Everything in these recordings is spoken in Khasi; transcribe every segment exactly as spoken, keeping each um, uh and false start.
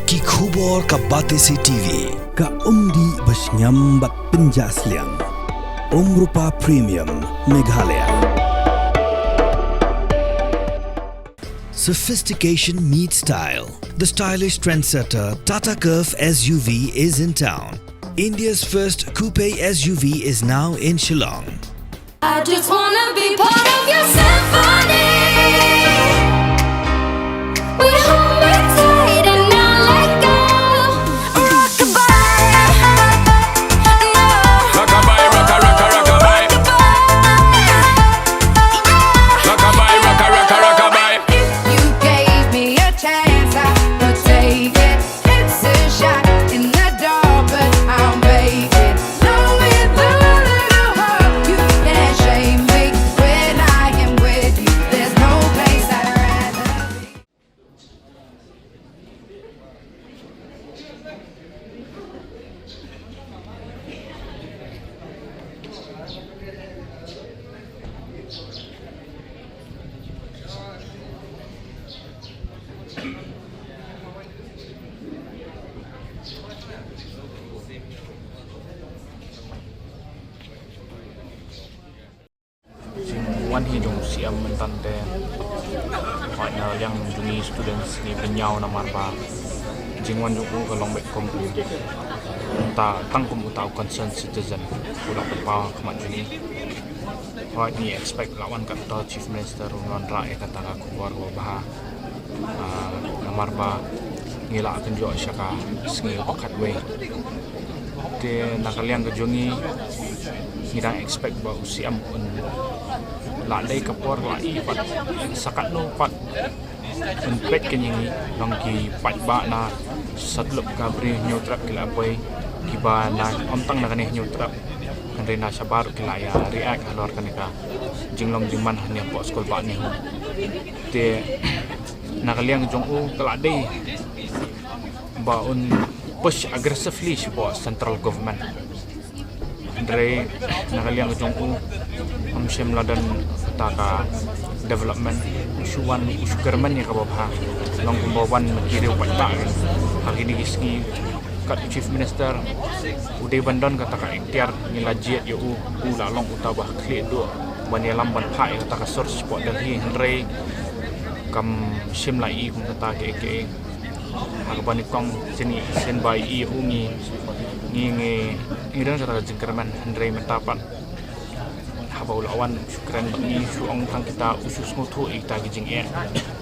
Ki khubor ka Batesi T V. Ka umdih ba shngiam bad pynjah sliang. Umrupa Premium Meghalaya. Sophistication meets style. The stylish trendsetter Tata Curvv S U V is in town. India's first coupe S U V is now in Shillong. I just wanna be part of your symphony. We hold me tight and not let go. Rockabye. No. Rockabye, rocka, rocka, rockabye. Rockabye. Yeah. Rockabye, rocka, rocka, rockabye. If you gave me a chance, I would take it. It's a shot in the dark, but I'll make it. Know with a little hope you can't shame me. When I am with you, there's no place I'd rather be. Jingwan hi jong u C M mynta te, hooid, na liang jong ngi students ngi bynñiaw namar ba jingwan jong u ka long beit kum u ta, tang kum uta u concerned citizen u la pynpaw ha khmat jong ngi. Hooid, ngi expect la wan katto Chief Minister un wanrah ïa kata ka khubor kaba bha. Ah, namar ba ngi la kynjoh sha ka sngi ba khatwei. Te na ka liang ka jong ngi, ngi dang expect ba u C M un lah dei ka por lah ïa pat sa katno pat un peit ka jingïalong ki paidbah na satlak ka Bri Hynñiewtrep ki la poi, kiba na ym tang na kane Hynñiewtrep, hynrei na shabar ki la ïa react halor kane ka jinglong jingman hangne hapoh skul bah NEHU. Te na ka liang jong u ka la dei ba un push aggressively shapoh central government. Hynrei na ka liang jong u, ym shym la don kata ka development. U shu wan, u shu kyrmen ïa kaba bha. Long kumba wan na ki riew paidbah ha kine ki sngi. Kat u Chief Minister u dei ban don kata ka ikhtiar, ngi la jied ïa u, u la long uta ba khlieh duh ban ïalam ban phah ïa kata ka source shapoh Delhi, hynrei kam shym la i kum kata kaei kaei. Ha kaba nyngkong sien, sien ba i u ngi, ngi, ngi, ngi don kata ka jingkyrmen, hynrei mynta pat haba u la wan u shu kren bad ngi, u shu ong tang kita, u shu sngewthuh ïa kita ki jingeh.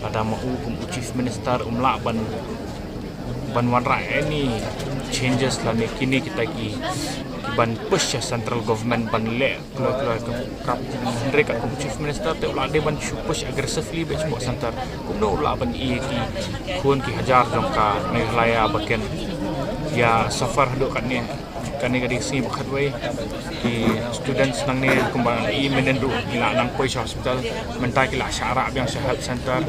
Lada ma u kum u Chief Minister um lah ban, ban wanrah any changes lane kine kita ki, ki ban push ïa central government ban leh kloi kloi ka, ka, hynrei kat kum u Chief Minister te u la dei ban shu push aggressively beit shapoh centre. Kumno u lah ban ïa ki khun ki hajar jong ka Meghalaya ba kin ïa suffer haduh katne. Kane ka dei ka sngi ba khatwei, ki students nangne kumba ngi ïohi mynhynnin ruh ki la nang poi sha hospital, mynta ki la shah rah biang sha health centre.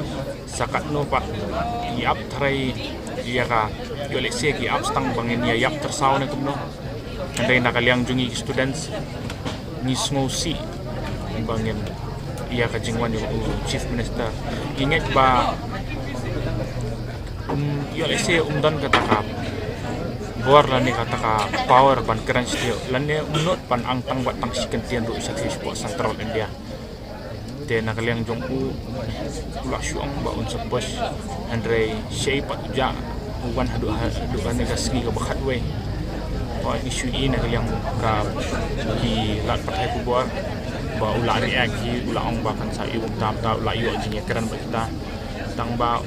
Sa katno pat ki ap tharai ïa ka, ïoh lehse ki ap tang ba ngin ïa ïap tyrsaw ne kumno. Hynrei na ka liang jong ngi ki students ngi sngewsih ba ngin ïa ka jingwan jong u Chief Minister. Ngi ngeit ba um, ïoh lehse um don kata ka bor lane kata ka power ban kren shuh lane um nud ban ang tang bad tang shi kyntien ruh sha ki shapoh Central India. Te na ka liang jong u, u la shu ong ba un sa push, hynrei shaei pat u jah, u wan haduh, haduh kane ka sngi kaba khatwei. Ba ngi shu i na ka liang ka ki lad pathai khubor ba u la react hi, u la ong ba kan sa ïoh kumta kumta, u la ïoh jingïakren bad kita. Tang ba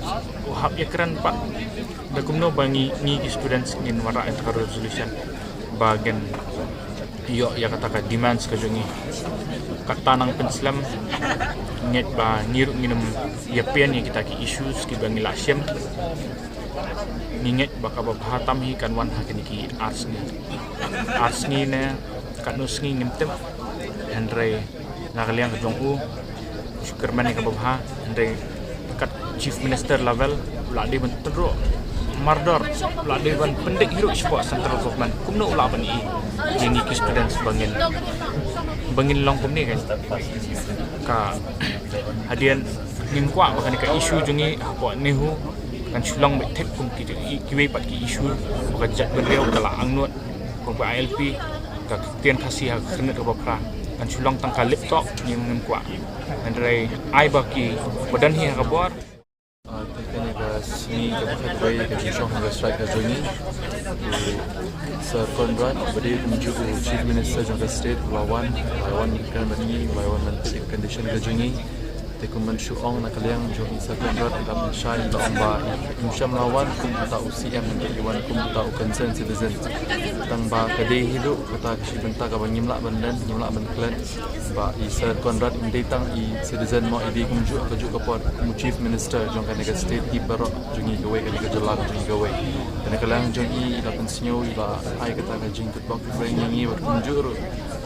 u hap ïakren pat da kumno ba ngi, ngi ki students ngin wanrah ïa ka resolution ba ngin ïoh ïa kata ka demands ka jong ngi. Kata nang pynslem, ngeit ba ngi ruh ngin ym ïa pyn ïa kita ki issues kiba ngi la shim. Ngi ngeit ba kaba bha tam hi kan wan ha kine ki ar sngi. Ar sngi ne katno sngi ngim tip. Hynrei na ka liang ka jong u, u shu kyrmen ïa kaba bha, hynrei kat Chief Minister level u la dei ban tynroh mardor, u la dei ban pyndik hi ruh shapoh Central Government. Kumno u lah ban i ïa ngi ki students ba ngin, ba ngin long kumne kan? Ka hadien ngim kwah ba kane ka issue jong ngi hapoh NEHU Kan shu long beit thep kum ki, ki, kiwei pat ki issue ba ka jaitbynriew ka la angnud, kum ka I L P, ka ktien Khasi ha ka khyrnit kaba phra. Kan shu long tang ka lip talk, ngim, ngim kwah. Hynrei ai ba ki ba don hi ha ka bor. Ah, te kane ka sngi kaba khatwei ka jingshong hunger strike ka jong ngi. U Sir Conrad, ba dei kumjuh u Chief Minister jong ka state, u la wan, u la wan kyrmen bad ngi, u la wan ban peit ïa ka condition ka jong ngi. Te kum ban shu ong na ka liang jong i Sir Conrad, i la pynshai, i la ong ba im shym la wan kum uta u C M, hynrei i wan kum uta u concerned citizen. Tang ba ka dei hi ruh kata ka shi bynta kaba ngim lah ban len, ngim lah ban klet. Ba i Sir Conrad im dei tang i citizen mo, i dei kumjuh kajuh ka por kum u Chief Minister jong kane ka state hi baroh jong ngi kawei, kane ka jylla ka jong ngi kawei. Te na ka liang jong i, i la pynsngew, i la ai kata ka jingkyrpad kyrpad ïa ngi, bad kumjuh ruh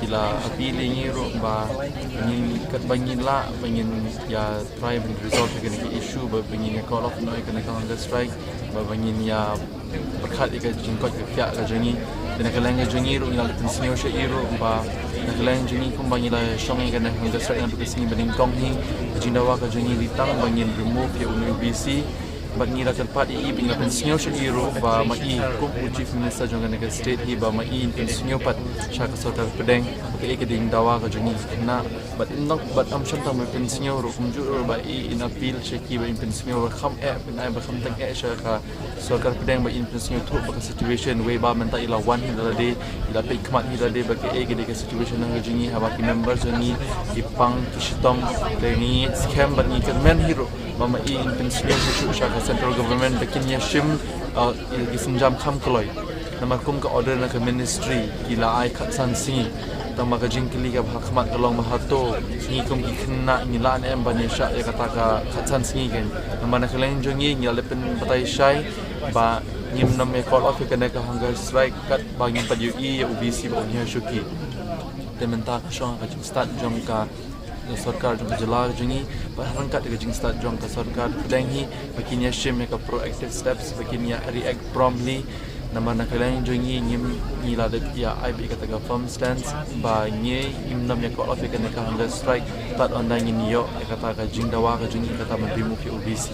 i la appeal ïa ngi ruh ba ngin, katba ngin lah, ba ngin ïa try ban resolve ïa kane ka issue, ba, ba ngin ïa call off noh ïa kane ka hunger strike, ba, ba ngin ïa pyrkhat ïa ka jingkoit ka khiah ka jong ngi. Te na ka liang ka jong ngi ruh ngi la pynsngew sha i ruh ba na ka liang jong ngi kumba ngi la shong ïa kane ka hunger strike naduh ka sngi banyngkong hi, ka jingdawa ka jong ngi dei tang ba ngin remove ïa une u V C. Bad ngi la kyrpad ïa i, bad ngi la pynsngew sha i ruh ba ma i kum u Chief Minister jong kane ka state hi, ba ma i in pynsngew pat sha ka sorkar pdeng ba kaei ka jingdawa ka jong ngi ka khynnah. Bad in long, bad ym shym tang ba pynsngew ruh, kumjuh ruh ba i in appeal sha ki ba in pynsngew ba kham eh, pynai ba kham tang eh sha ka sorkar pdeng, ba in pynsngewthuh ba ka situation, wei ba mynta i la wan hi da lade, i la peit khmat hi da lade ba kaei ka dei ka situation na ka jong ngi, haba ki member jong ngi ki pang ki shitom. Te ngi skhem bad ngi kyrmen hi ruh ba ma i in pynsngew shuh shuh sha ka central government ba kin ïa shim, uh, ki sienjam kham kloi. Namar kum ka order na ka ministry ki la ai khatsan sngi. Tang ba ka jingkylli kaba ha khmat ka long ba hato ngi kum ki khynnah ngi lah ne em ban ïa shah ïa kata ka khatsan sngi kein. Namar na ka liang jong ngi ngi la dep pynbatai shai ba ngim nym ïa call off ïa kane ka hunger strike katba ngim pat ïohi ïa u V C ba un ïa shuki. Te mynta ka shong ka jingstad jong ka sorkar jong ka jylla jong ngi, bad ha ryngkat ka jingstad jong ka sorkar pdeng hi ba kin ïa shim ïa ka proactive steps, ba kin ïa react promptly. Namar na ka liang jong ngi ngim, ngi la dep ïa ai beit kata ka firm stance ba ngi ngim nym ïa call off ïa kane ka hunger strike tad haduh ngin ïoh ïa kata ka jingdawa ka jong ngi, kata ban remove ïa u V C.